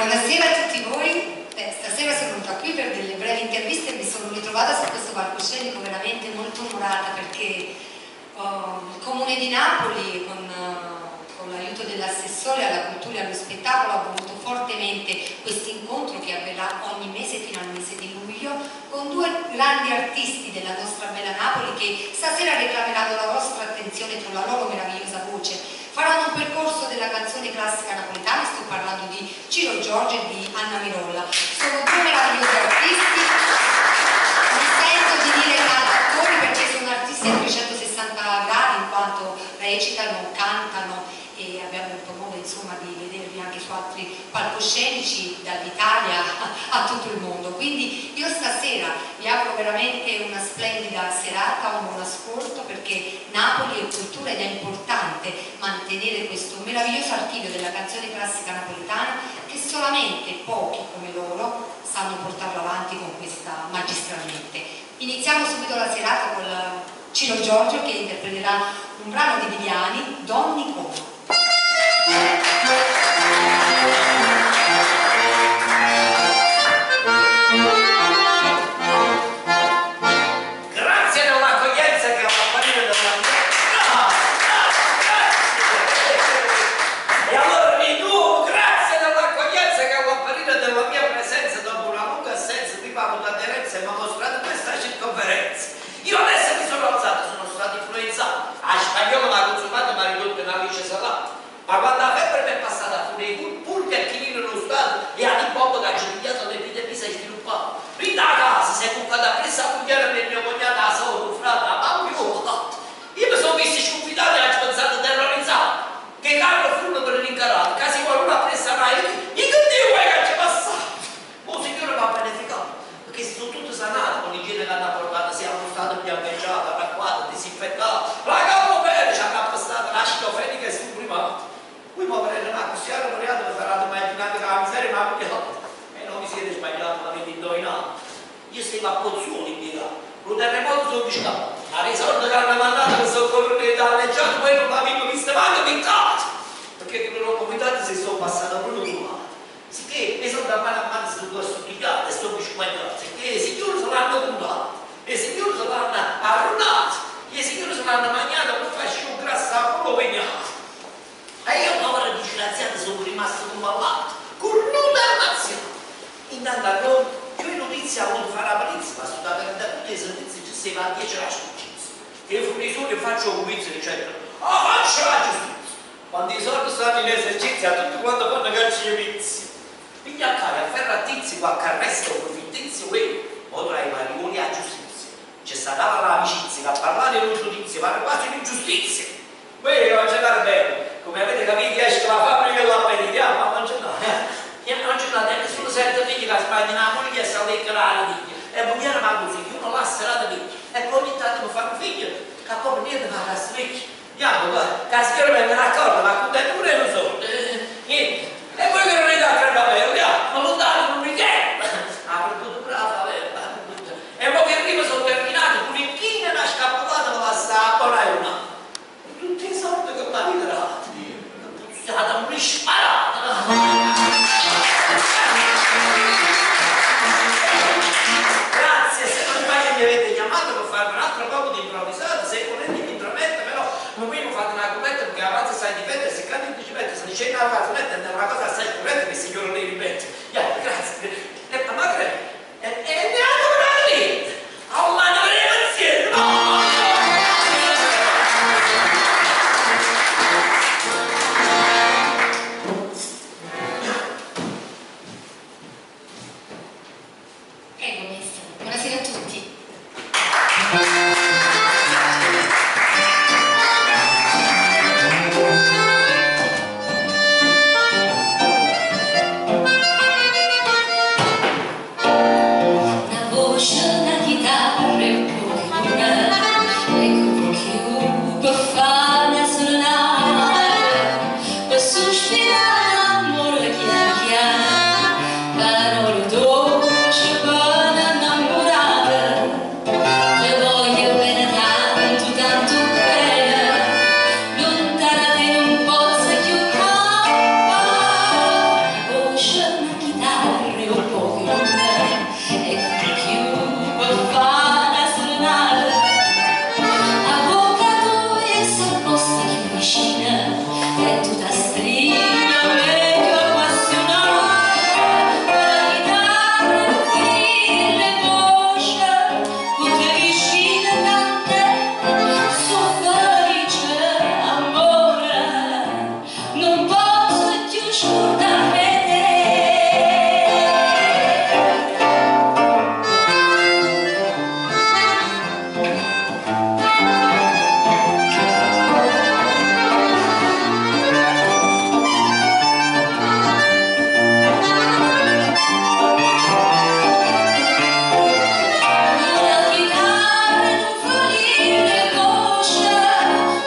Buonasera a tutti voi, Beh, stasera sono venuta qui per delle brevi interviste e mi sono ritrovata su questo palcoscenico veramente molto onorata perché oh, il Comune di Napoli con, con l'aiuto dell'assessore alla cultura e allo spettacolo ha voluto fortemente questo incontro che avverrà ogni mese fino al mese di luglio con due grandi artisti della nostra bella Napoli che stasera reclameranno la vostra attenzione con la loro meravigliosa voce. Faranno un percorso della canzone classica napoletana, sto parlando di Ciro Giorgio e di Anna Mirolla. Sono due meravigliosi artisti, mi sento di dire cantautori perché sono artisti a 360 gradi in quanto recitano, cantano e abbiamo avuto modo insomma di vedervi anche su altri palcoscenici dall'Italia a tutto il mondo. Quindi io stasera vi auguro veramente una splendida serata, un buon ascolto perché Napoli è cultura ed è importante mantenere questo meraviglioso archivio della canzone classica napoletana che solamente pochi come loro sanno portarlo avanti con questa magistralmente. Iniziamo subito la serata con Ciro Giorgio che interpreterà un brano di Viviani, Don Nicola. Grazie dell'accoglienza che all'apparire della mia. Ah, ah, grazie! E allora di nuovo grazie dell'accoglienza che all'apparire della mia presenza dopo una lunga assenza mi va avuto aderenza e mi ha mostrato questa circonferenza. Io adesso mi sono alzato, sono stato influenzato. A spagnolo mi ha consumato, mi ha ridotto una liscia salata. Ma quando la febbre mi è passata fu nei pur che il chinino lo stato e a bomba che ha pigliato l'epidemia si è sviluppata. Rinda a casa, si è cuccata presso a cucchiara per mio cognato, la sola, un frate, la mamma io. Mi sono visto sconfidato e ho pensato terrorizzato. Che carro furono per rincarare, quasi qualcuno ha preso a io che Dio vuoi che ci passato? Oh Signore mi ha beneficato, perché si sono tutte sanate con l'igiene che hanno portato, siamo stati biancheggiati, arracquati, disinfettati, la capo bene ci hanno appestato l'acido fenico e sublimato. Qui poverello ma così hanno moriato, sarà immaginate che la miseria mi ha pigliato. E non vi siete sbagliati, l'avete indovinato. Io stavo a Pozzuoli impiegato, lo terremoto sono piscato, la risorsa che hanno mandato per soccorrere i danneggiati, poi non l'avevo visto manco piccato, perché quello comitato si sono passato proprio trovato. Sicché mi sono da mano a mano sono studiato e sono sbagliato, sicché i signori se l'hanno contato, i signori se l'hanno arrunato, i signori se l'hanno mangiato per farci un grasso a culo pegnato. E io povero disgraziato sono rimasto come malato, cornuto e ammazzato. Intanto a Roma, più notizia ha voluto fare la polizia, ma sulla verità tutti i servizi ci si va a 10 la giustizia. Che io fornisore faccio un quiz, eccetera. Ah, faccio la giustizia! Quando i soldi stanno in esercizio, a tutti quanto fanno calci e vizi. Piglia a cara, afferra a tizio, qualche arresto con fittizio, quello, o tra i mariuoli a giustizia. C'è stata l'amicizia, che a parlare in un giudizio, ma quasi un'ingiustizia. Quelli che non c'è bene, come avete capito, esce la fabbrica e l'appetito, ma non c'è no. Non c'è no, nessuno sente figli che sbaglia una moglie e sa le la figlia. E vogliamo ma così, uno l'ha serata figlia. E poi ogni tanto mi fa un figlio, che poi niente fa la svecchia. Andiamo, guarda, che la signora venga d'accordo, ma contento pure non so. Niente. E poi che non è da crepapello, ma lontano non mi chiede. Ha perduto pure la favela. E poi che arriva sono terminato, pure in china una scappolata mi passa a buona una. Tutti i soldi che mi Mi sparate! Grazie, se non sbaglio mi avete chiamato per fare un altro poco di improvvisato, se volete mi intrometto, però non mi fate una commento perché avanza sai difendere, se cade in bicicletta, se dice una canzonetta è una cosa assai corretta che il signore lei ripete. Yeah, grazie. E ma madre, e neanche per lì! Allah ne avremo insieme, no! Prego, maestro. Buonasera a tutti. Una voce, una chitarra e un po' di luna, ecco più per fare una serenata, per sospirare l'amore chiaro chiaro, parole dolci per innamorare, te voglio bene tanto, tanto bene, lontana te non posso più campare, voce, una chitarra e un po' di luna, ecco più per fare una serenata. A bocca tua si posta più vicina e tutta stringa meglio appassionata, la chitarra, le voce, con te vicina tante, so felice amore, non posso più scordarmi te. Una chitarra e un fiorino voce,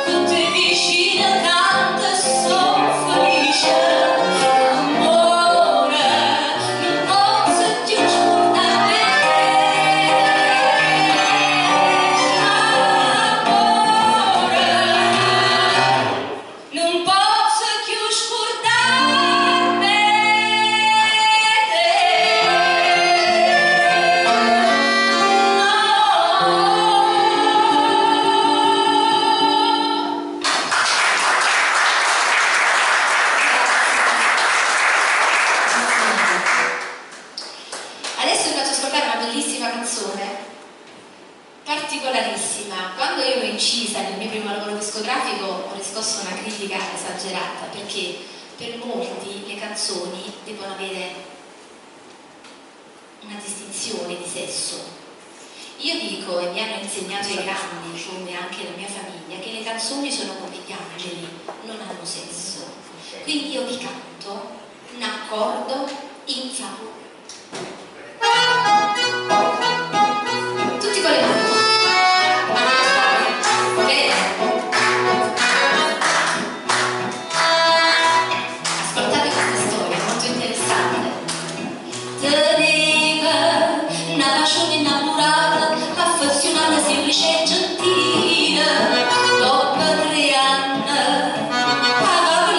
con te vicina tanto so felice, amore, non posso più scordarmi te, amore, non posso più scordarmi te. No. Adesso vi faccio ascoltare una bellissima canzone, particolarissima. Quando io l'ho incisa nel mio primo lavoro discografico ho riscosso una critica esagerata, perché per molti le canzoni devono avere una distinzione di sesso. Io dico, e mi hanno insegnato i grandi, come anche la mia famiglia, che le canzoni sono come gli angeli, non hanno sesso. Quindi io vi canto un accordo in fa. Tutti con le mani. Bene. Ascoltate questa storia, molto interessante. Teneva una passione innamorata, affezionata, semplice e gentile. Dopo 3 anni,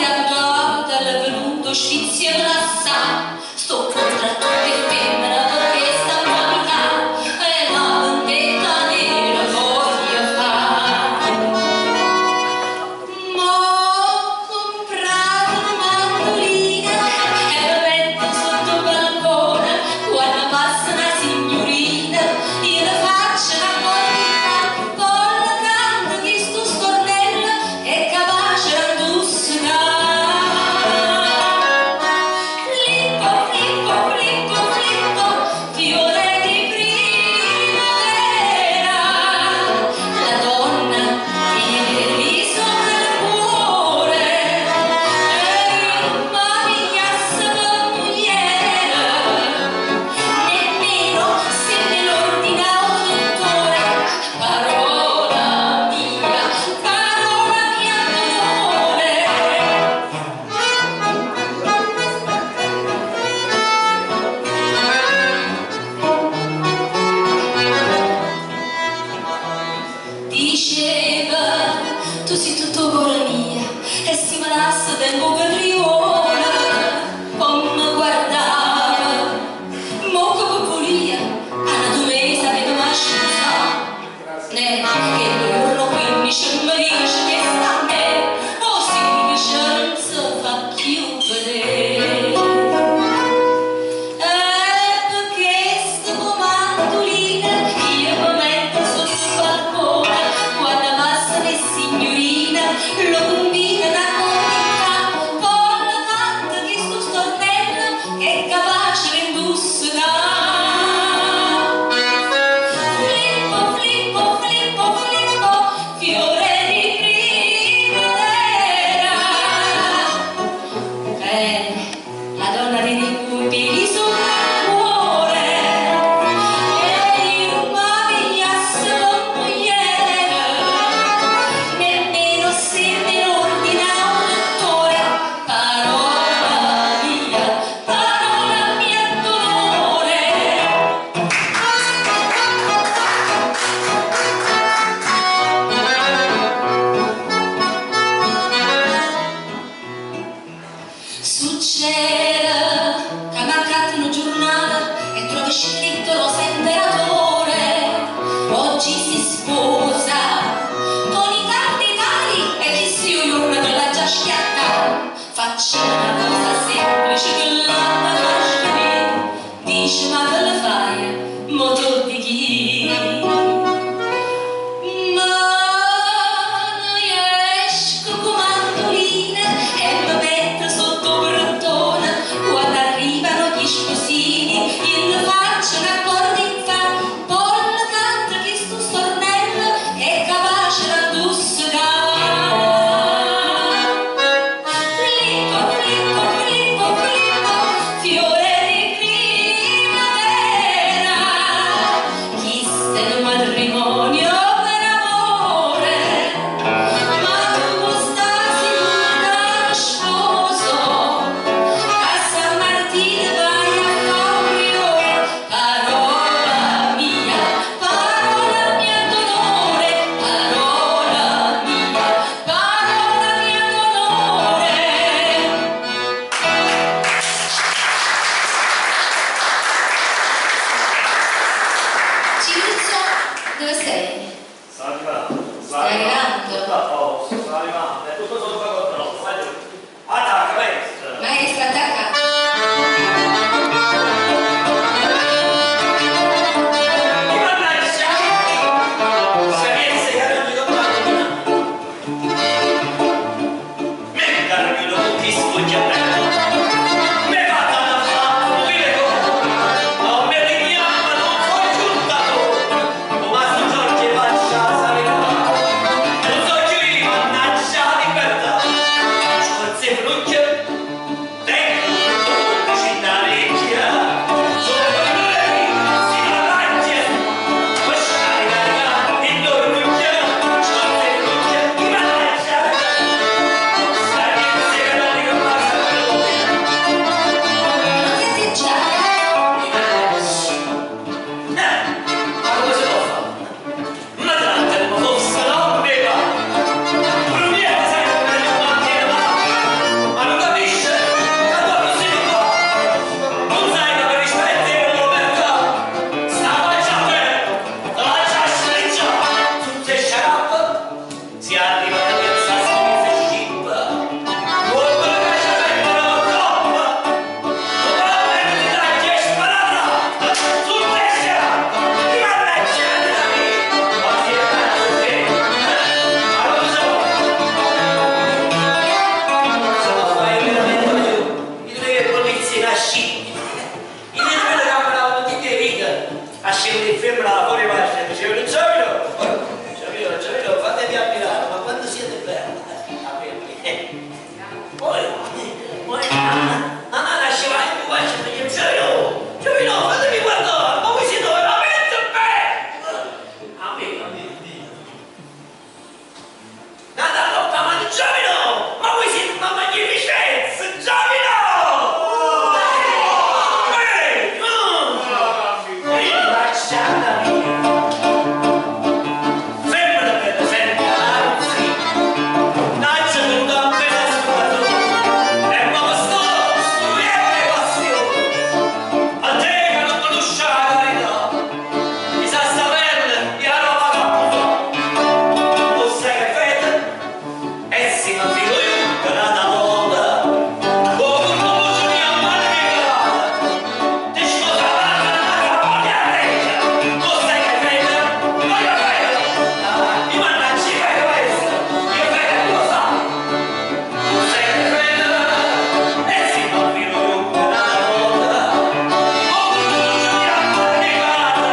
aveva l'è venuto sfizio la sa, sto contratto. si m'infilo io, n'ata volta, con un muso mio male ti scusa la voglio reggia, tu sai che fede, voglio fede, mi mannaggia che questo, io fede lo sa, tu sai che fede, e si m'infilo io, n'ata volta, con un muso mio male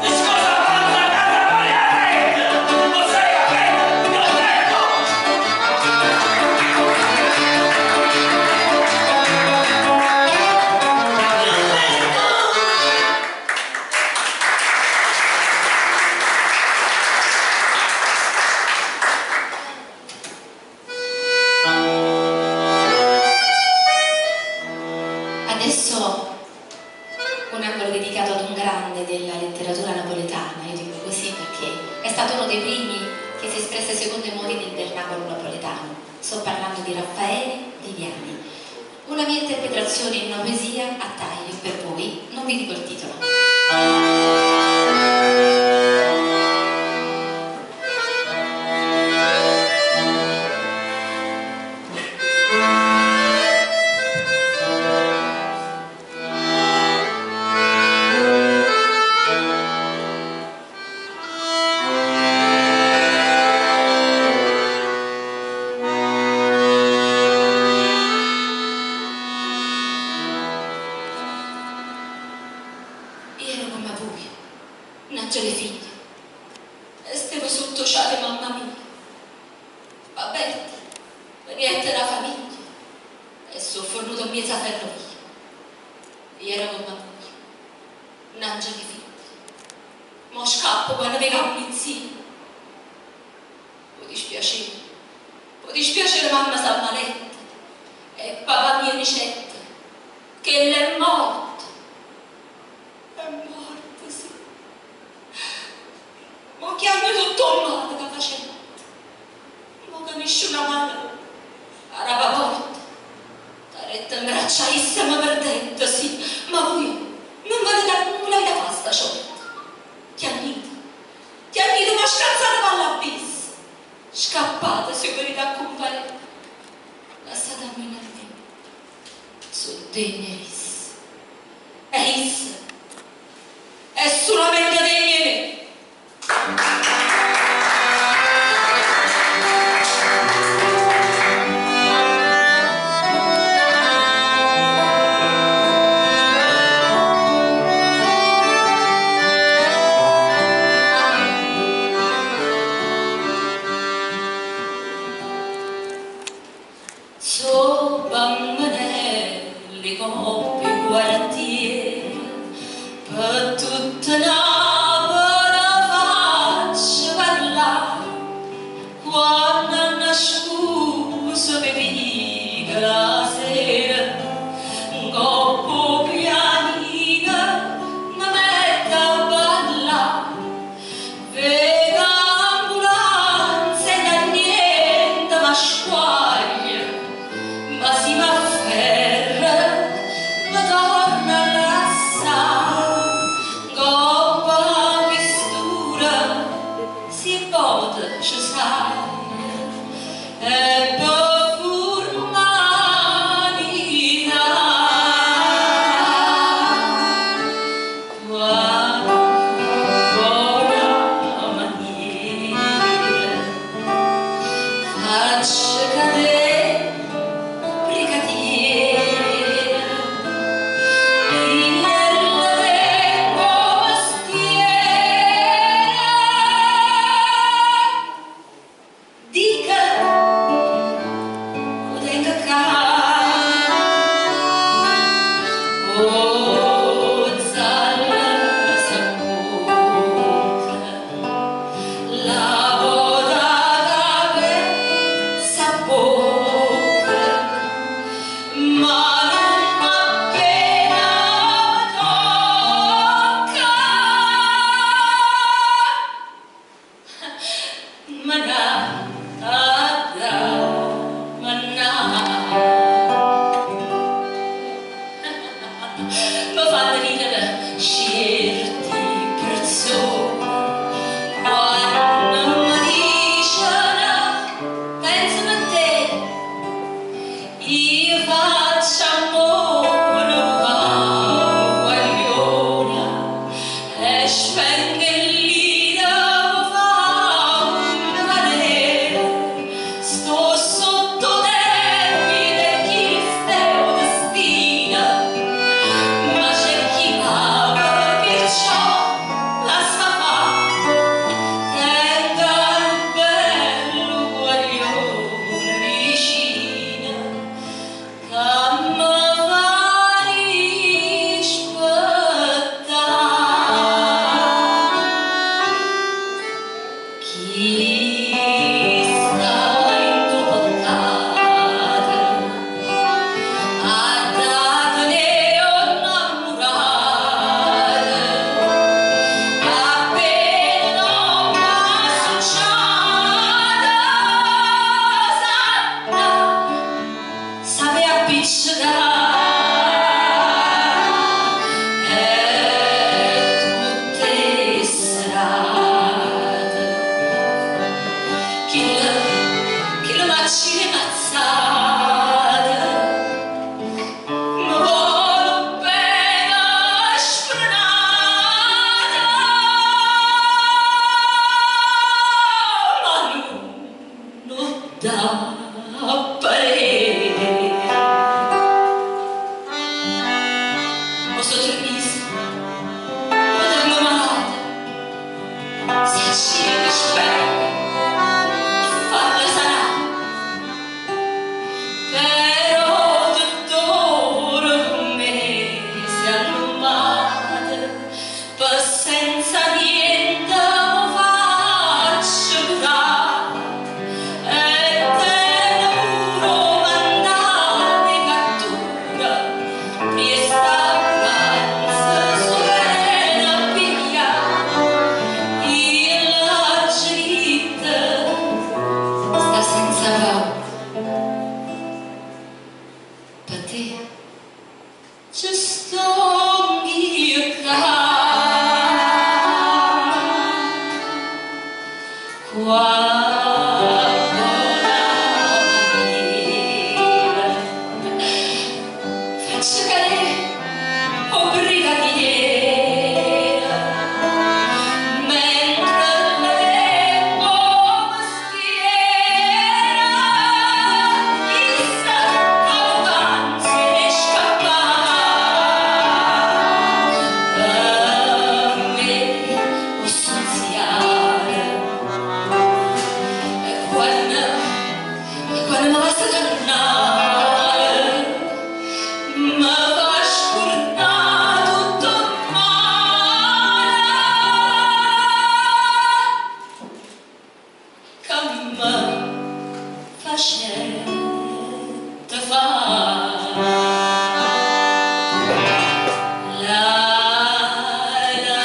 ti scusa la voglio reggia, tu sai che fede, io fede. Adesso un angolo dedicato ad un grande della letteratura napoletana, io dico così perché è stato uno dei primi che si espresse secondo i modi del vernacolo napoletano. Sto parlando di Raffaele Viviani. Una mia interpretazione in una poesia a taglio per voi, non vi dico il titolo. Io ero come voi, un angelo figlio, e stavo sotto ciale mamma mia. Babetta, veniente la famiglia, e sono fornuto in mezza ferrovia. Io ero come voi, un angelo figlio. Mo scappo quando vedo la polizia. Può dispiacere mamma s'ammaletta, e papà mio ricetta, che lei è morto. È morto, sì. Ma chiamo tutto il male che faceva. Ma capisci una mano. Era porta. Taretta in braccia ma perdente, sì. Ma voi non volete, non volete fare sta ciorta. Chiamite. Chiamite, ma scazzate all'abisso. Scappate se venite a comparire. Lasciate a me a me. Su degna issa. E issa è solamente degna di me. Sopra le coppie quartiere, per tutta Napoli faccio parlare, quando nascosto mi dica la sera, coppo pianino mi metto a ballare, vedo ambulanza e da niente ma squaglia, ma si m'afferra, mi torna a lassare, coppa mistura, si pode ci sai, e per formalità, qua buona maniera, faccio cadere brigadiere, nelle costiere, dica tenga qua, oh zalla saputa, la volata per sapore. appiccecà e tutte 'e serate chillo, chillo m'accide 'e mazzate me vo' nu bene a sfrenata ma nun 'o dà a parere. Mo so' tre mise, 'o tengo malato, saccio che spero pe farlo sanà. Però tutt'ora me si è allummata, pe senza niente me faccio curà. E tene pure 'o mandato 'e cattura, priesto 'ambulanza s' 'o vene a piglià. Io l'aggio ditto, sta senza paura. Pe te ce stongh'io ccà. Qua bona maniera faccio cadere 'o brigadiere mentre leggo 'o mestiere isso ca panza 'e scappà pe me 'o stanziale e quanno e quanno me vasa carnale me fa scurdà tutto 'o male ca me facette fa. La la la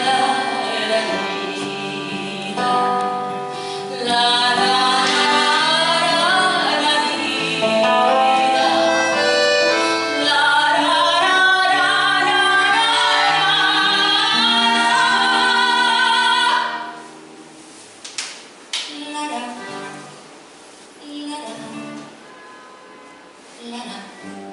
la li, la la la la li, la la la la la la la la la la.